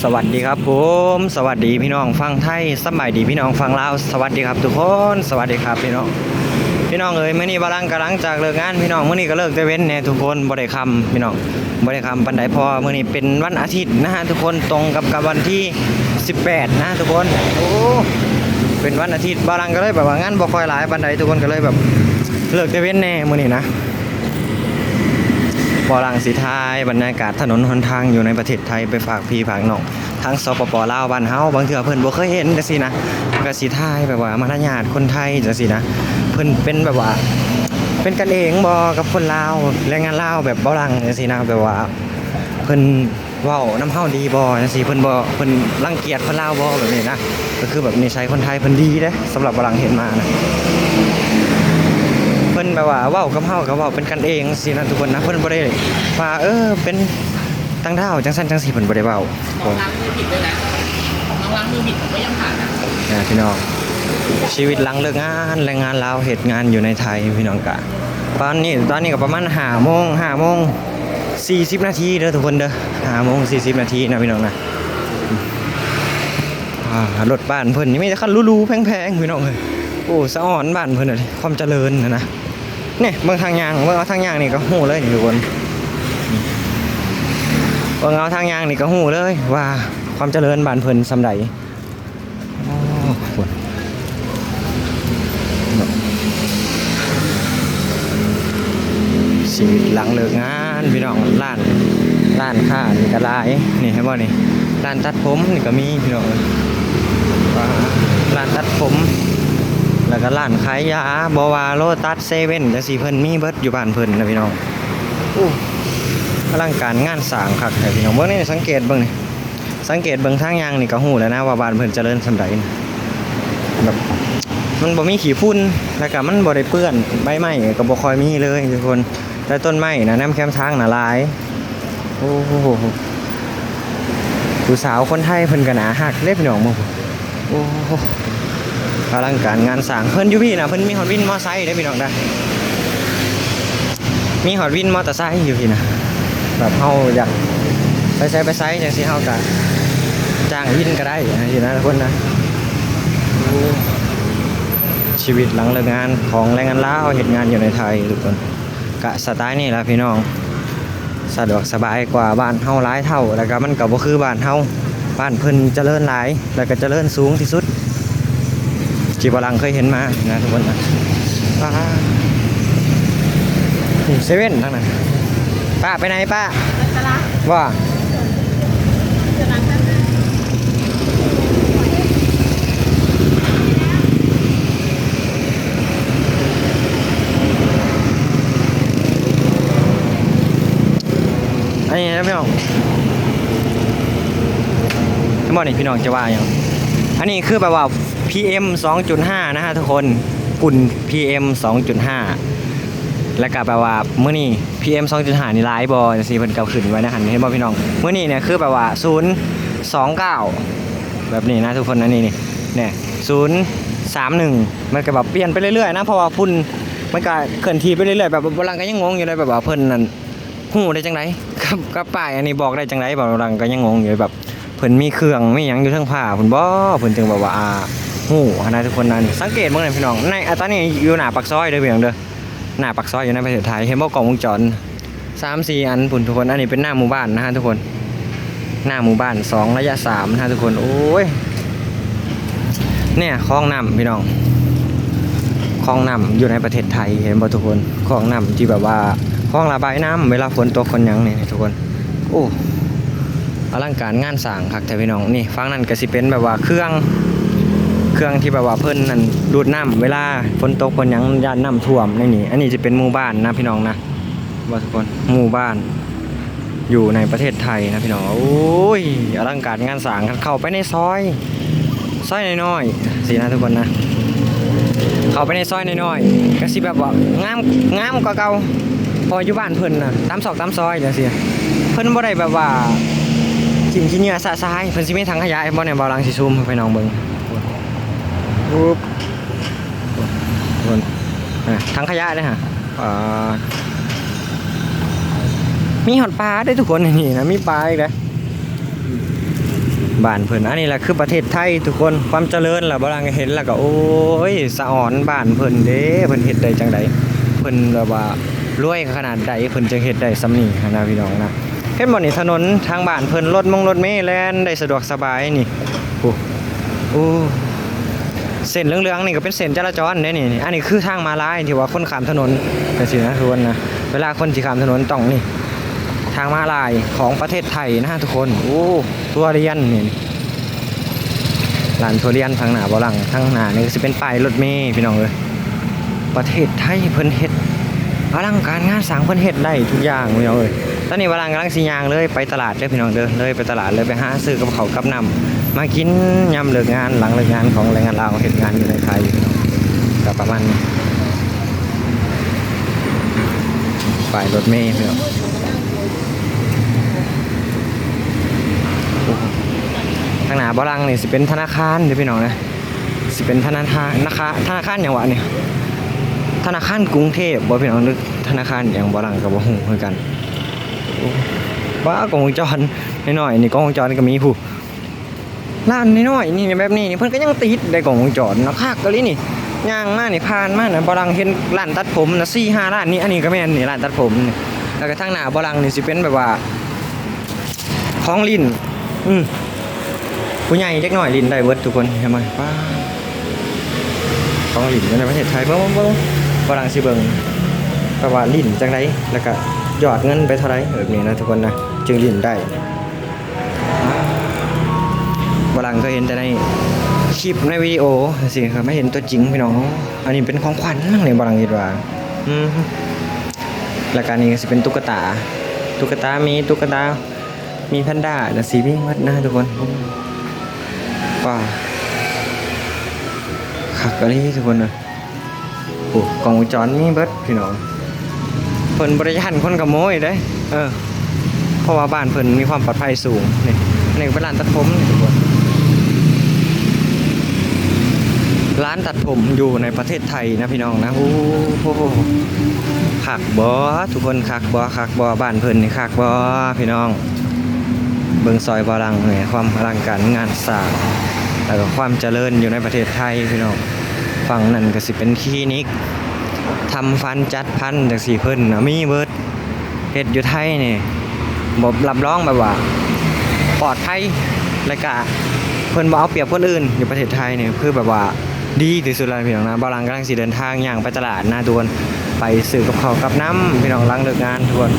ສະຫວັດດີຄັບຜົມ ສະຫວັດດີພີ່ນ້ອງຝັ່ງໄທ ສະບາຍດີພີ່ນ້ອງຝັ່ງລາວ ສະຫວັດດີຄັບທຸກຄົນ ສະຫວັດດີຄັບພີ່ນ້ອງ. ພີ່ນ້ອງເອີຍ ມື້ນີ້ບ່າວຫຼັງກຳລັງຈາກເລີກງານ ພີ່ນ້ອງ ມື້ນີ້ກໍເລີກແຕ່ເວັນແດ່ທຸກຄົນ ບໍ່ໄດ້ຄ່ຳພີ່ນ້ອງ ບໍ່ໄດ້ຄ່ຳປານໃດ ເພາະວ່າມື້ນີ້ເປັນວັນອາທິດນະຮະທຸກຄົນ ຕົງກັບ ກັບວັນທີສິບແປດນະທຸກຄົນ. ໂອ້ ເປັນວັນອາທິດ ບ່າວຫຼັງກໍເລີຍແບບວ່າງານບໍ່ຄ່ອຍຫຼາຍປານໃດ ທຸກຄົນກໍເລີຍແບບເລີກແຕ່ເວັນແດ່ມື້ນີ້ນະ. ບ່າວຫຼັງຊິຖ່າຍບັນຍາກາດຖະໜົນຫົນທາງຢູ່ໃນປະເທດໄທໄປຝາກພີ່ຝາກນ້ອງ ທາງ ສປປ ລາວ ບ້ານເຮົາ ບາງເທື່ອເພິ່ນບໍ່ເຄີຍເຫັນຈັ່ງຊີ້ນະ ກໍຊິຖ່າຍແບບວ່າມາລະຍາດຄົນໄທຈັ່ງຊີ້ນະ ເພິ່ນເປັນແບບວ່າເປັນກັນເອງບໍ່ກັບຄົນລາວ ແຮງງານລາວແບບບ່າວຫຼັງຈັ່ງຊີ້ນະ ແບບວ່າເພິ່ນເວົ້ານຳເຮົາດີບໍ່ຈັ່ງຊີ້ ເພິ່ນບໍ່ ເພິ່ນລັງກຽດຄົນລາວບໍ່ ແບບນີ້ນະ. ກໍຄືແບບນິໄສຄົນໄທເພິ່ນດີເດ້ ສຳລັບບ່າວຫຼັງເຫັນມານະ ເພິ່ນແບບວ່າເວົ້າກັບເຮົາກໍເວົ້າເປັນກັນເອງຊີ້ນະທຸກຄົນນະ ເພິ່ນບໍ່ໄດ້ວ່າ ເອີ ເປັນຕ່າງດ້າວຈັ່ງຊັ້ນຈັ່ງຊີ້ ເພິ່ນບໍ່ໄດ້ເວົ້າ. ນ້องล้างมือผิดด้วยนะ น้องล้างมือผิดผมก็ยังผ่านนะ ອ່າ ພີ່ນ້ອງ ຊີວິດຫຼັງເລີກງານ ແຮງງານລາວເຮັດງານຢູ່ໃນໄທ ພີ່ນ້ອງ ກະປະມານນີ້ ຕອນນີ້ກໍປະມານຫ້າໂມງ ຫ້າໂມງສີ່ສິບນາທີເດີທຸກຄົນເດີ ຫ້າໂມງສີ່ສິບນາທີນະພີ່ນ້ອງນະ. ອ່າ ລົດບ້ານເພິ່ນນີ້ມີແຕ່ຄັນຫຼູໆແພງໆ ພີ່ນ້ອງເອີຍ. ໂອ້ ສະອອນບ້ານເພິ່ນນະ ຄວາມຈະເລີນນະນະ. ນີ້ເບິ່ງທາງຍ່າງ ເບິ່ງເອົາທາງຍ່າງນີ້ກໍຮູ້ເລີຍນີ້ທຸກຄົນ ເບິ່ງເອົາທາງຍ່າງນີ້ກໍຮູ້ເລີຍວ່າຄວາມຈະເລີນບ້ານເພິ່ນສ່ຳໃດ. ໂອ້ ຊີວິດຫຼັງເລີກງານພີ່ນ້ອງ ຮ້ານ ຮ້ານຄ້ານີ້ກໍຫຼາຍ ນີ້ເຫັນບໍ່ນີ້ ຮ້ານຕັດຜົມນີ້ກໍມີພີ່ນ້ອງ ຮ້ານຕັດຜົມ ແລ້ວກໍຮ້ານຂາຍຢາ ບໍ່ວ່າໂລຕັສ ເຊເວັ່ນ ຈັ່ງຊີ້ ເພິ່ນມີເບິດຢູ່ບ້ານເພິ່ນນະພີ່ນ້ອງ. ໂອ້ ອະລັງການງານສ້າງຄັກແທ້ພີ່ນ້ອງ ເບິ່ງນີ້ ສັງເກດເບິ່ງນີ້ ສັງເກດເບິ່ງທາງຍ່າງນີ້ກໍຮູ້ແລ້ວນະວ່າບ້ານເພິ່ນຈະເລີນສ່ຳໃດ ແບບມັນບໍ່ມີຂີ້ຝຸ່ນ ແລ້ວກໍມັນບໍ່ໄດ້ເປື້ອນ ໃບໄມ້ກໍບໍ່ຄ່ອຍມີເລີຍທຸກຄົນ ແຕ່ຕົ້ນໄມ້ນະນຳແຄມທາງນະຫຼາຍ. ໂອ້ ຜູ້ສາວຄົນໄທເພິ່ນກໍໜ້າຮັກເດ້ພີ່ນ້ອງ ໂອ້ ອະລັງການງານສ້າງ ເພິ່ນຢູ່ພີ້ນະ ເພິ່ນມີຮອດວິນມໍໄຊເດ້ພີ່ນ້ອງເດີ ມີຮອດວິນມໍເຕີໄຊຢູ່ພີ້ນະ ແບບເຮົາຢາກໄປໃສໄປໃສຈັ່ງຊີ້ ເຮົາກະຈ້າງວິນກໍໄດ້ຈັ່ງຊີ້ນະທຸກຄົນນະ. ໂອ້ ຊີວິດຫຼັງເລີກງານຂອງແຮງງານລາວເຮັດງານຢູ່ໃນໄທທຸກຄົນ ກະສະໄຕນີ້ລະພີ່ນ້ອງ ສະດວກສະບາຍກວ່າບ້ານເຮົາຫຼາຍເທົ່າ ແລ້ວກະມັນກະບໍ່ຄືບ້ານເຮົາ ບ້ານເພິ່ນຈະເລີນຫຼາຍ ແລ້ວກະຈະເລີນສູງທີ່ສຸດທີ່ບ່າວຫຼັງເຄີຍເຫັນມານະທຸກຄົນນະ. ປ້າ ນີ້ເຊເວັ່ນທາງນັ້ນ ປ້າໄປໃນປ້າ? ໄປຕະຫຼາດ ບໍ່? ອັນນີ້ນະພີ່ນ້ອງ ເຫັນບໍ່ນີ້ ພີ່ນ້ອງຈະວ່າຫຍັງ? ອັນນີ້ຄືແບບວ່າ ພີເອັມ ສອງຈຸດຫ້າ ນະຮະທຸກຄົນ ຝຸ່ນ ພີເອັມ ສອງຈຸດຫ້າ ແລ້ວກະແບບວ່າມື້ນີ້ ພີເອັມ ສອງຈຸດຫ້າ ນີ້ຫຼາຍບໍ່ ຈັ່ງຊີ້ ເພິ່ນກໍຂຶ້ນໄວ້ໃນຫັ້ນ ເຫັນບໍ່ພີ່ນ້ອງ? ມື້ນີ້ນີ້ຄືແບບວ່າ ສູນ ສອງ ເກົ້າ ແບບນີ້ນະທຸກຄົນ ອັນນີ້ນີ້ ນີ້ ສູນ ສາມ ໜຶ່ງ ມັນກໍແບບປ່ຽນໄປເລື້ອຍໆນະ ເພາະວ່າຝຸ່ນມັນກໍເຄື່ອນທີ່ໄປເລື້ອຍໆ ແບບບ່າວຫຼັງກໍຍັງງົງຢູ່ເດ້ ແບບວ່າເພິ່ນນັ້ນ ຮູ້ໄດ້ຈັ່ງໃດ ກັບ ກັບປ້າຍອັນນີ້ບອກໄດ້ຈັ່ງໃດ ບ່າວຫຼັງກໍຍັງງົງຢູ່ ແບບເພິ່ນມີເຄື່ອງມີຫຍັງຢູ່ເທິງຜ້າພຸ້ນບໍ ເພິ່ນຈຶ່ງແບບວ່າ ອ່າ ຮູ້ຫັ້ນນະທຸກຄົນນະ. ນີ້ສັງເກດເບິ່ງນີ້ພີ່ນ້ອງ ໃນ ອ່າ ຕອນນີ້ຢູ່ໜ້າປາກຊອຍເດີພີ່ນ້ອງເດີ ໜ້າປາກຊອຍຢູ່ໃນປະເທດໄທ ເຫັນບໍ່ ກ້ອງວົງຈອນ ສາມສີ່ອັນພຸ້ນທຸກຄົນ ອັນນີ້ເປັນໜ້າໝູ່ບ້ານນະຮະທຸກຄົນ ໜ້າໝູ່ບ້ານສອງ ໄລຍະສາມນະຮະທຸກຄົນ. ໂອ້ຍ ນີ້ຄອງນ້ຳພີ່ນ້ອງ ຄອງນ້ຳຢູ່ໃນປະເທດໄທ ເຫັນບໍ່ທຸກຄົນ ຄອງນ້ຳທີ່ແບບວ່າ ຄອງລະບາຍນ້ຳເວລາຝົນຕົກຝົນຫຍັງນີ້ທຸກຄົນ. ໂອ້ ອະລັງການງານສ້າງຄັກແທ້ພີ່ນ້ອງ. ນີ້ຝັ່ງນັ້ນກໍຊິເປັນແບບວ່າເຄື່ອງ ເຄື່ອງທີ່ແບບວ່າເພິ່ນນັ້ນດູດນ້ຳເວລາຝົນຕົກຝົນຫຍັງ ຢ້ານນ້ຳຖ້ວມໃນນີ້. ອັນນີ້ຈະເປັນໝູ່ບ້ານນະພີ່ນ້ອງນະ ວ່າທຸກຄົນ ໝູ່ບ້ານ ຢູ່ໃນປະເທດໄທນະພີ່ນ້ອງ. ໂອ້ຍ ອະລັງການງານສ້າງ ຄັນເຂົ້າໄປໃນຊອຍ ຊອຍນ້ອຍໆ ຊີ້ນະທຸກຄົນນະ ເຂົ້າໄປໃນຊອຍນ້ອຍໆ ກໍຊິແບບວ່າງາມ ງາມກວ່າເກົ່າ ເພາະວ່າຢູ່ບ້ານເພິ່ນນະ ຕາມຊອກຕາມຊອຍຈັ່ງຊີ້ ເພິ່ນບໍ່ໄດ້ແບບວ່າຖິ້ມຂີ້ເຫຍື້ອຊະຊາຍ. ເພິ່ນຊິມີຖັງຂະຫຍະ ເຫັນບໍ່ແນ່ ບ່າວຫຼັງຊິຊູມໃຫ້ພີ່ນ້ອງເບິ່ງ ປຶບ ພຸ້ນ ອ່າ ຖັງຂະຫຍະເດ້ຫັ້ນ ອ່າ ມີຮອດປາເດ້ທຸກຄົນ ໃນນີ້ນະ ມີປາອີກເດ້. ບ້ານເພິ່ນ ອັນນີ້ລະຄືປະເທດໄທທຸກຄົນ ຄວາມຈະເລີນລະ ບ່າວຫຼັງເຫັນລະກະ ໂອ້ຍ ສະອອນບ້ານເພິ່ນເດ້ ເພິ່ນເຮັດໄດ້ຈັ່ງໃດ ເພິ່ນແບບວ່າລວຍຂະໜາດໃດ ເພິ່ນຈຶ່ງເຮັດໄດ້ສ່ຳນີ້ຫັ້ນນະພີ່ນ້ອງນະ. ເຫັນບໍ່ນີ້ ຖະໜົນທາງບ້ານເພິ່ນ ລົດມົງລົດເມແລ່ນໄດ້ສະດວກສະບາຍນີ້ ໂອ້ ໂອ້ ເສັ້ນເຫຼືອງໆນີ້ກະເປັນເສັ້ນຈະລາຈອນເດ້ນີ້ ອັນນີ້ຄືທາງມ້າລາຍທີ່ວ່າຄົນຂ້າມຖະໜົນຈັ່ງຊີ້ນະທຸກຄົນນະ ເວລາຄົນຊິຂ້າມຖະໜົນຕ້ອງນີ້ ທາງມ້າລາຍຂອງປະເທດໄທນະທຸກຄົນ. ໂອ້ ທຸລຽນນີ້ ຮ້ານທຸລຽນທາງໜ້າບ່າວຫຼັງ ທາງໜ້ານີ້ກະຊິເປັນປ້າຍລົດເມພີ່ນ້ອງເອີຍ. ປະເທດໄທເພິ່ນເຮັດອະລັງການງານສ້າງ ເພິ່ນເຮັດໄດ້ທຸກຢ່າງພີ່ນ້ອງເອີຍ. ຕອນນີ້ບ່າວຫຼັງກຳລັງຊິຍ່າງເລີຍໄປຕະຫຼາດເດີພີ່ນ້ອງເດີ ເລີຍໄປຕະຫຼາດ ເລີຍໄປຫາຊື້ກັບເຂົ້າກັບນ້ຳມາກິນຍາມເລີກງານ ຫຼັງເລີກງານຂອງແຮງງານລາວເຮັດງານຢູ່ໃນໄທ ກະປະມານນີ້ ປ້າຍລົດເມພີ່ນ້ອງ. ໂອ້ ທາງໜ້າບ່າວຫຼັງນີ້ຊິເປັນທະນາຄານເດີພີ່ນ້ອງເດີ ຊິເປັນທະນາຄານ ທະນາຄານຫຍັງຫວານີ້ ທະນາຄານກຸງເທບບໍ່ພີ່ນ້ອງ ຫຼືທະນາຄານຫຍັງ ບ່າວຫຼັງກະບໍ່ຮູ້ຄືກັນ. ໂອ້ ວ້າ ກ້ອງວົງຈອນນ້ອຍໆນີ້ ກ້ອງວົງຈອນກະມີພຸ້ນ ຮ້ານນ້ອຍໆນີ້ ແບບນີ້ນີ້ ເພິ່ນກະຍັງຕິດໄດ້ກ້ອງວົງຈອນເນາະ ຄັກອີ່ຫຼີນີ້. ຍ່າງມານີ້ ຜ່ານມານະ ບ່າວຫຼັງເຫັນຮ້ານຕັດຜົມນະ ສີ່ຫ້າຮ້ານນີ້ ອັນນີ້ກະແມ່ນນີ້ ຮ້ານຕັດຜົມນີ້ ລະກະທາງໜ້າບ່າວຫຼັງນີ້ຊິເປັນແບບວ່າຂອງຫຼິ້ນ ອື ຜູ້ໃຫຍ່ເດັກນ້ອຍຫຼິ້ນໄດ້ເບິດທຸກຄົນ ເຫັນບໍ່ ວ້າ ຂອງຫຼິ້ນຢູ່ໃນປະເທດໄທ ເບິ່ງ ເບິ່ງ ເບິ່ງ ບ່າວຫຼັງຊິເບິ່ງ ແບບວ່າຫຼິ້ນຈັ່ງໃດ ລະກະຍອດເງິນໄປເທົ່າໃດ ແບບນີ້ນະທຸກຄົນນະ ຈຶ່ງຫຼິ້ນໄດ້. ບ່າວຫຼັງເຄີຍເຫັນແຕ່ໃນຄລິບໃນວິດີໂອ ຈັ່ງຊີ້ ມາເຫັນຕົວຈິງພີ່ນ້ອງ. ອັນນີ້ເປັນຂອງຂວັນນະນີ້ ບ່າວຫຼັງຄິດວ່າ ອື ລະກະນີ້ກະຊິເປັນຕຸກກະຕາ ຕຸກກະຕາໝີ ຕຸກກະຕາໝີແພນດ້າ ຈັ່ງຊີ້ມີໝົດນະທຸກຄົນ. ວ້າ ຄັກອີ່ຫຼີທຸກຄົນເອີຍ. ໂອ້ ກ້ອງວົງຈອນມີເບິດພີ່ນ້ອງ ເພິ່ນບໍ່ໄດ້ຢ້ານຄົນຂະໂມຍເດ້ ເອີ ເພາະວ່າບ້ານເພິ່ນມີຄວາມປອດໄພສູງ. ນີ້ ນີ້ເປັນຮ້ານຕັດຜົມ ນີ້ທຸກຄົນ ຮ້ານຕັດຜົມຢູ່ໃນປະເທດໄທນະພີ່ນ້ອງນະ. ໂອ້ໂຫ ຄັກບໍ່ທຸກຄົນ ຄັກບໍ່ ຄັກບໍ່ ບ້ານເພິ່ນນີ້ຄັກບໍ່ພີ່ນ້ອງ. ເບິ່ງຊອຍບ່າວຫຼັງນີ້ ຄວາມອະລັງການງານສ້າງ ລະກະຄວາມຈະເລີນຢູ່ໃນປະເທດໄທພີ່ນ້ອງ. ຝັ່ງນັ້ນກະຊິເປັນຄລີນິກ ທຳຟັນ ຈັດຟັນ ຈັ່ງຊີ້ ເພິ່ນນະມີເບິດ ເຮັດຢູ່ໄທນີ້ ບອກ ຮັບຮອງແບບວ່າປອດໄພ ລະກະເພິ່ນບໍ່ເອົາປຽບຄົນອື່ນ ຢູ່ປະເທດໄທນີ້ຄືແບບວ່າດີທີ່ສຸດແລ້ວພີ່ນ້ອງນະ. ບ່າວຫຼັງກຳລັງຊິເດີນທາງຍ່າງໄປຕະຫຼາດນະທຸກຄົນ ໄປຊື້ກັບເຂົ້າກັບນ້ຳພີ່ນ້ອງ ຫຼັງເລີກງານທຸກຄົນ.